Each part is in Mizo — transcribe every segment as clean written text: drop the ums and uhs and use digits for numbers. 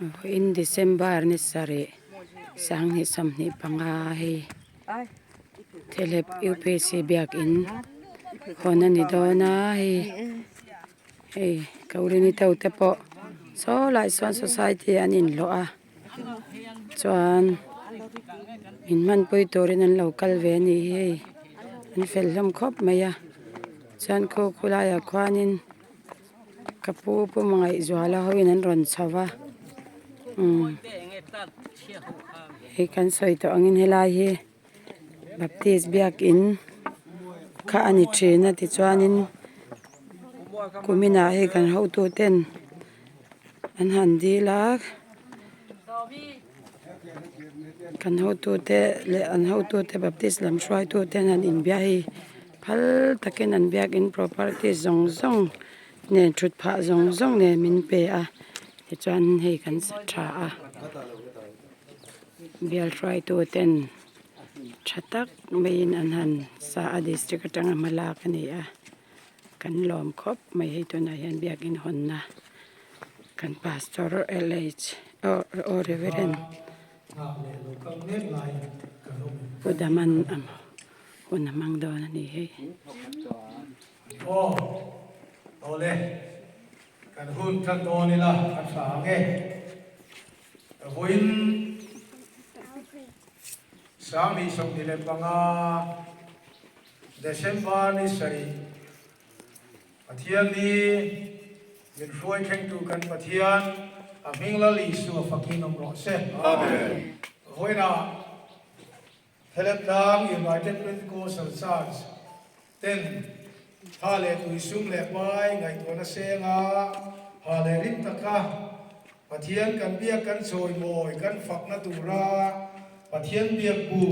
Vawiin December ni sarih sanghnih 25 hei Thelep UPC biakin hawn a ni dawn a hei hei Kaurini to te pawh saw lai sawn society an inhlawh a chuan min hmanpui turin an lo kal ve a ni hi hei an fel hlawm khawp mai a chuan khu khulaiah khuanin. Ka pu pu Mangaihzuala hoin an rawn chho va umm hei kan sawi tawh angin helai hi baptist biakin kha a ni thin a tichuanin kuminah hei kan hotuten an han dil a kan hotute leh an hotute baptist lam hruaitute an han inbia a hei. Phal takin an biakin property zawng zawng nen thut phah zawng zawng nen min pe a tichuan hei kan sa tha a bial hruaitu ten tha tak maiin an han sa a district atanga hma lak a ni a kan lawm khawp mai hei tunah hian biakin hawnna kan pastor L_H aw reverend Pu Daman a. Hun a hmang dawn a ni hei. Aw, awle, kan hun tan dawn ila a tha ang e. Vawiin 2025 December ni sarih Pathian ni min hruai thlengtu kan Pathian a hming Lal Isua fakin awm rawh se. Amen. Vawiinah Thelep tlang United Pentecostal Church ten tha leh tui sum leh pai ngaihtuahna senga ha leh rim taka Pathian kan biak kan chawimawi kan fakna tura Pathian biak bu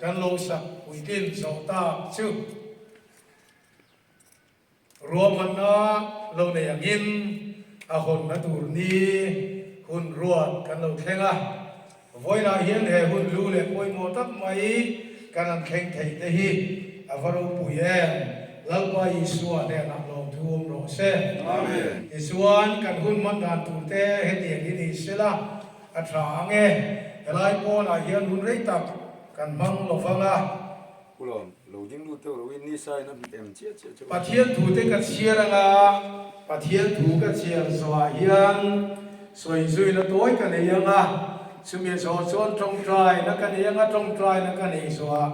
kan lo sak puitlin zawh tak chu Ruahmanna lo nei angin a hawnna tur ni hun ruat kan lo thleng a, vawilah hian he hun lu leh pawimawh tak mai kan han thleng theih te hi a va ropui em? Lalpa Isua hnenah lawmthu awm rawh se. Tichuan kan hun hman dan tur te hetiang hi ni sela a tha ang e, helai pawnah hian hun rei tak kan hmang lo vang a. Ulawm, lo ding lut deuh lo in nisa in a em chiah chiah chu. Pathian thu te ka chhiar anga Pathian thu ka chhiar zawhah hian sawi zuina tawi ka nei anga, chumi zawh chuan tawngtaina ka nei anga tawngtaina ka nei zawhah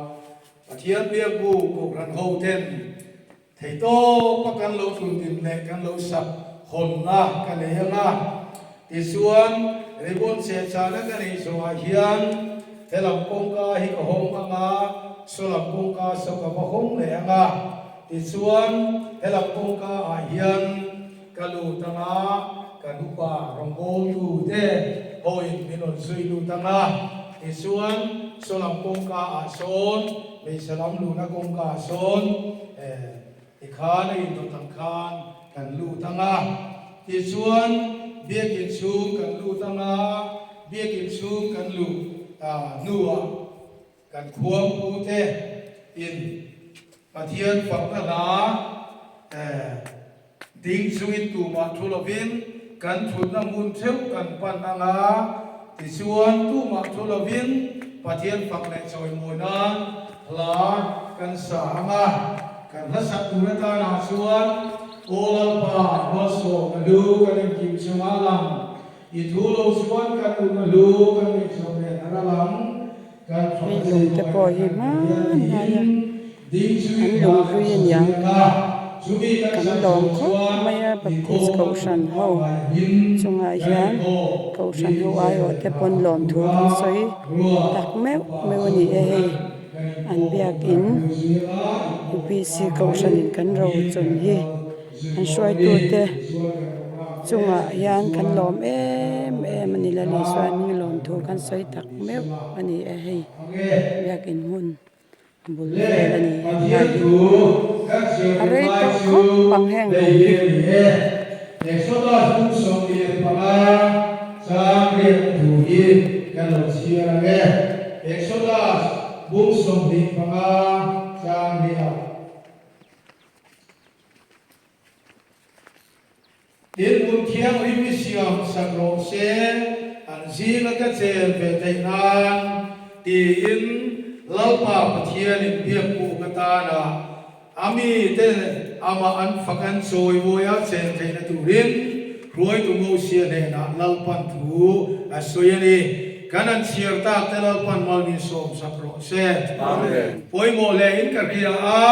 Pathian biakbu Kohhran ho ten Theihtawpa kan lo tlundin leh kan lo sak hawnna ka nei ang a, tichuan ribbon chehchahna ka neih zawhah hian helam kawngka hi ka hawng ang a, sawlam kawngka saw ka va hawng leh ang a, tichuan helam kawngka ah hian ka lut ang a, kan upa rawngbawltu te hoin min rawn zui lut ang a, tichuan sawlam kawngka ah sawn Hmeichhe lam luhna kawngka ah sawn tikhan a indawt ang khan kan lut ang a, tichuan biakin chhung kan lut ang a, biakin chhung kan luh hnuah kan khuangpu te in Pathian fakna hla ding chungin tumah thu lovin kan thutna hmun theuh kan pan ang a, tichuan tumah thu lovin Pathian fak leh chawimawi nan hla kan sa ang a, kan hla sak tur atanah chuan Aw Lalpa, malsawm na hlu kan inkim chungah lang, i thu lo chuan kan nun na hlu kan ngaihtuah nen a ral ang. Hei lung te pawh hi hmanlai a an lung hlui a niang kan lawm khawp mai a Baptist kohhran ho chungah hian kohhran ho aiawh te pawn lawm thu kan sawi tak meuh meuh a ni e hei an biakin UPC kohhran in kan ro chun hi. An hruaitute chungah hian kan lawm em em a ni la ni chuan hming lawm thu kan sawi tak meuh a ni e hei biakin hmun bul vel a ni helai hi a rei tawh khawp ang heng lung hi. Tin, hmun thianghlim i siam. siam sak rawh se, an zinga ka chen ve theih nan, tiin Lalpa Pathianin biakbuk atana a mite amah an fak an chawimawi a chen theihna turin hruaitu Mosia hnenah Lalpan thu a sawi a ni. Kan an chhiar tak te Lalpan mal min sawm sak rawh se. Pawimawh hle in ka hria a.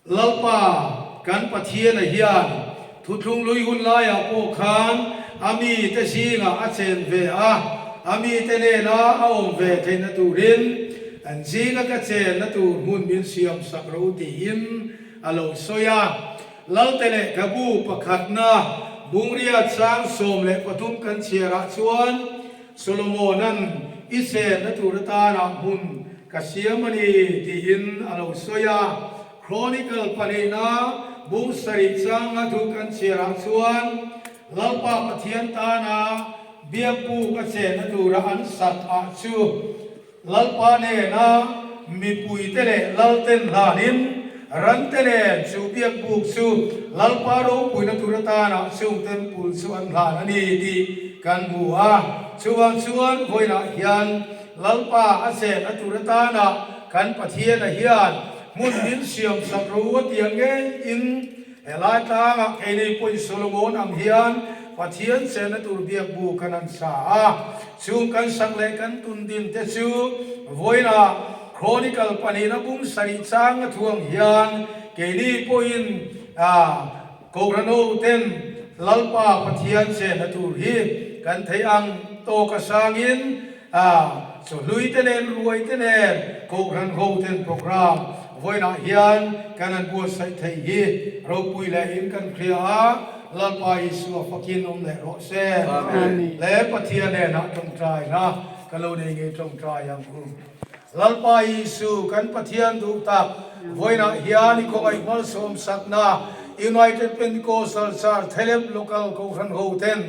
Lalpa, kan Pathiana hian thuthlung lui hun laiah pawh khan a mite zingah a chen ve a, a mite nena a awm ve theihna turin an zinga ka chenna tur hmun min siam sak ro tiin a lo sawi a. Lalte lehkhabu pakhatna Bungria chang 13 kan chhiarah chuan Solomona'n i chenna tur atana hmun ka siam a ni tiin a lo sawi a. Chronicle pahnihna bung sarih changa thu kan chhiarah chuan Lalpa Pathian tana biakbuk a chenna tura an sak ah chu Lalpa nena mipuite leh lalten hlanin rante nen chu biakbuk chu Lalpa ropuina tur atana chung temple chu an hlan a ni tih kan hmu a. Chuvang chuan vawiinah hian Lalpa a chen a tur atana kan Pathiana hian hmun min siam sak ro a tia ngeiin Helai tlangah keini pawhin Solomon ang hian Pathian chenna tur biakbu kan an sa a, chung kan sak leh kan tun din te chu vawiinah Chronicle pahnihna bung sarih chang a thu ang hian keini pawhin Kohhranho ten Lalpa Pathian chenna tur hi kan theih ang tawk a sangin A, chawhlui te nen ruai te nen Kohhran ho ten program vawiinah hian kan han buatsaih theih hi ropui leh in kan hria a, Lalpa Isua fakin awm leh rawh se. Amen. Le Pathian hnenah tawngtaina ka lo nei ngei tawngtai ang u. Lalpa Isu kan Pathian duh tak vawiinah hian i khawngaih malsawm sakna United Pentecostal Church Thelep Local Kohhran ho ten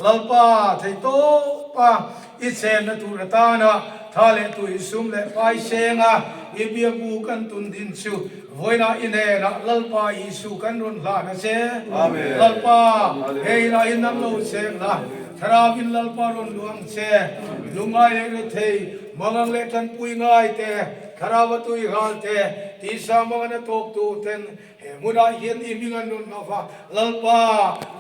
Lalpa theihtawpa i chenna tur atana tha leh tui sum leh pai senga i biakbu kan tun din chu vawiinah i hnenah Lalpa Isu kan rawn hlan a che. Lalpa, he inah hi nang lo cheng la, Thlarauin Lalpa rawn luang che, lungngai leh rethei, mangang leh tanpui ngai te, Thlarau a tui nghal te, tisa mangan a tawk tur ten He hmunah hian i hming an rawn lo va, Lalpa,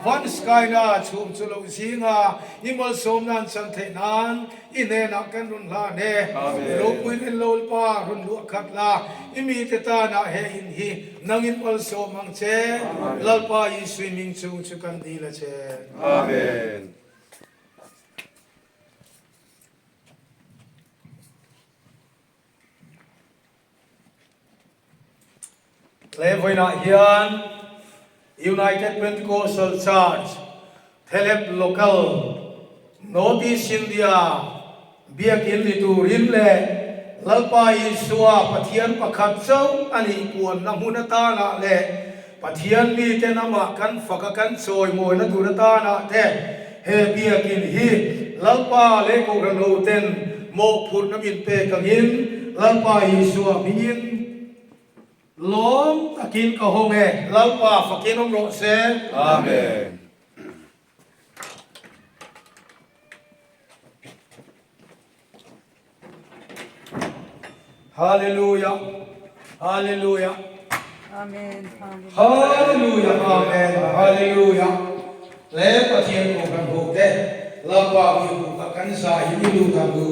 van Skyna chhum chu lo zing a, i malsawmna an chan theih nan i hnenah kan rawn hlan e. I ropuiin en Lalpa, rawn luah khat la, i mite tanah he in hi nangin malsawm ang che. Lalpa Isui hming chung chu kan dil a che. Amen. He vawiinah hian United Pentecostal Church, Thelep Local, North East India biakin ni turin leh Lalpa Isua Pathian pakhat chauh a nih puanna hmun atanah leh Pathian miten amah kan faka kan chawimawina tur atanah te he biakin hi Lalpa leh Kohhran hoten mawhphurhna min pek angin Lalpa Isua hmingin lawm takin ka hawng e. Lalpa fakin awm rawh se. Amen. Hallelujah Hallelujah Amen Hallelujah Amen Hallelujah Le Pathian ko kan ho te Lalpa mi hu ka kan za hi ni lu kan hu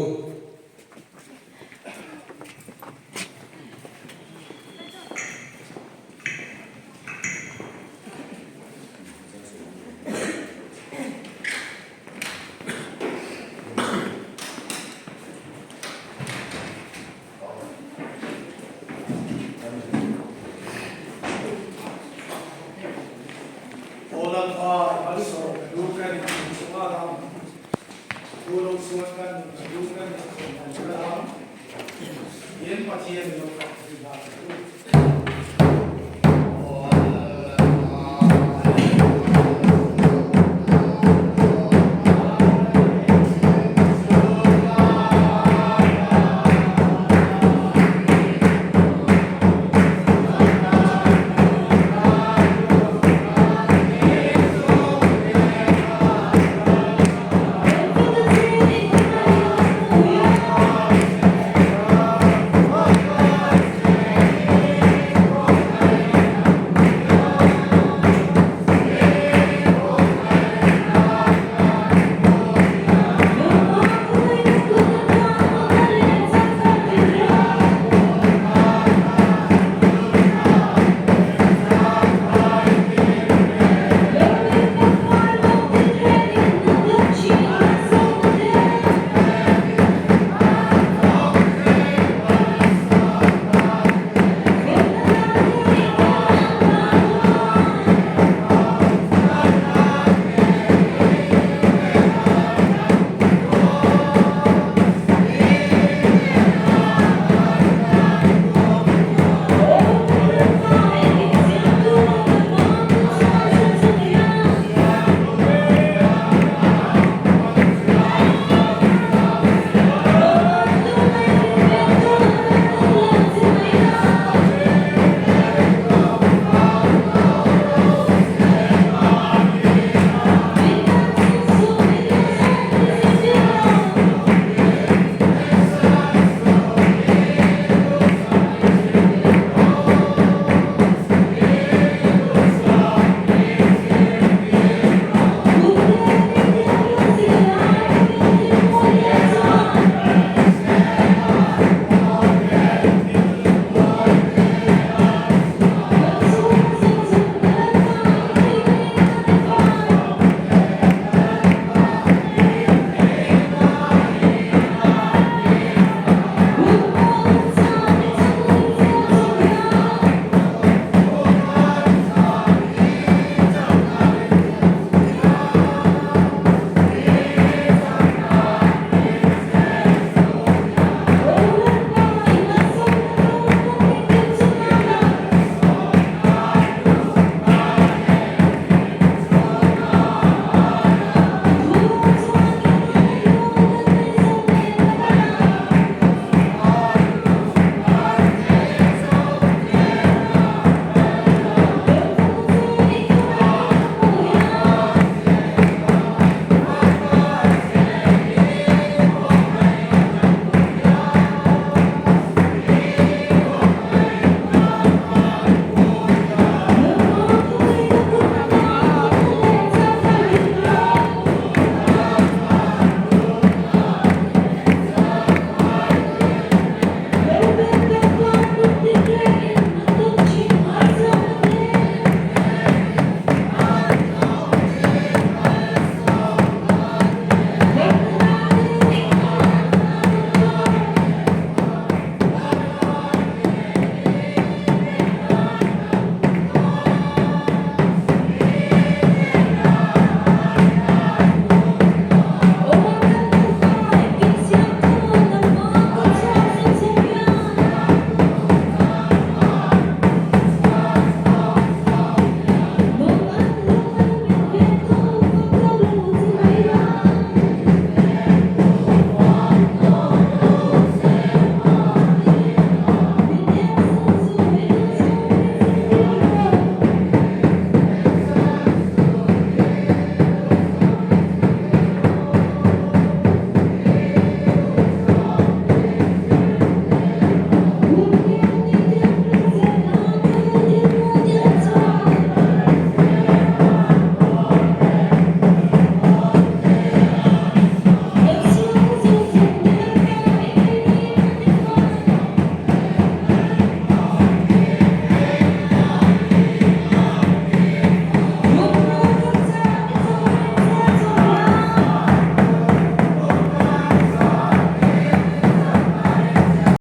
Aw Lalpa, i malsawm ka duh ka ni tih chunga ram thu lo chuan kan nun ka duh ka ni tih kan hre ang. Tin, Pathian i lo kal thin dan ka duh.